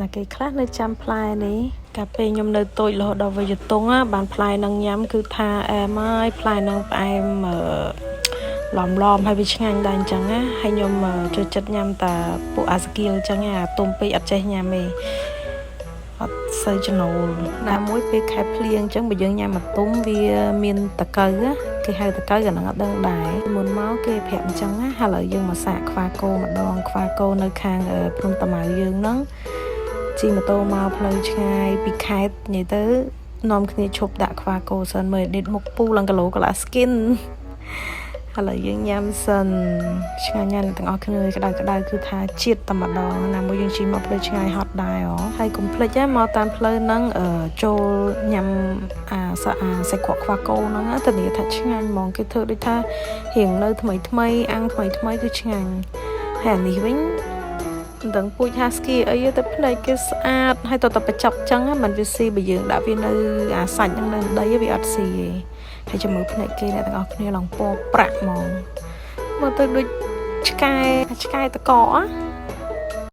ណាគេខ្លះនៅចាំផ្លែនេះកាលពេលខ្ញុំនៅតូចរហូតដល់វ័យទង់បានផ្លែនឹងញ៉ាំគឺថាអែមហើយផ្លែនឹងផ្អែមអឺឡំឡំហើយវាឆ្ងាញ់ដែរអញ្ចឹងណាហើយខ្ញុំចូលចិត្តញ៉ាំតាពួកអាស្គៀលអញ្ចឹងអាទុំពេកអត់ចេះញ៉ាំទេអត់សូវចំណូលណាមួយពេលខែភ្លៀងអញ្ចឹងបើយើងញ៉ាំមួយទុំវាមានតកៅគេហៅតកៅអាហ្នឹងអត់ដឹងដែរមុនមកគេប្រាប់អញ្ចឹងណាឥឡូវយើងមកសាកខ្វាគោម្ដងខ្វាគោនៅខាងភ្នំតាម៉ៅយើងហ្នឹងជិះម៉ូតូមកផ្លូវឆ្ងាយពីខេត្តនិយាយទៅនាំគ្នាឈប់ដាក់ខ្វាគោសិនមើលដេតមុខពូឡើងគីឡូកន្លះស្គិនឥឡូវយើងញ៉ាំសិនឆ្ងាញ់ណាស់ទាំងអស់គ្នាក្តៅក្តៅគឺថាជាតិតែម្ដងណាមួយយើងជិះមកផ្លូវឆ្ងាយហត់ដែរហ៎ហើយកុំភ្លេចមកតាមផ្លូវហ្នឹងចូលញ៉ាំអាអាសាច់ក្រកខ្វាគោហ្នឹងធានាថាឆ្ងាញ់ហ្មងគេធ្វើដូចថារៀងនៅថ្មីថ្មីអាំងថ្មីថ្មីគឺឆ្ងាញ់ហើយអានេះវិញមិនដឹងពូជ husky អីតែភ្នែកគេស្អាតហើយតតបញ្ចប់ចឹងមិនវាស៊ីបើយើងដាក់វានៅអាសាច់ហ្នឹងនៅដីវាអត់ស៊ីទេហើយចាំមើលភ្នែកគេអ្នកទាំងអស់គ្នាឡើងពណ៌ប្រាក់ហ្មងមើលទៅដូចឆ្កែឆ្កែតក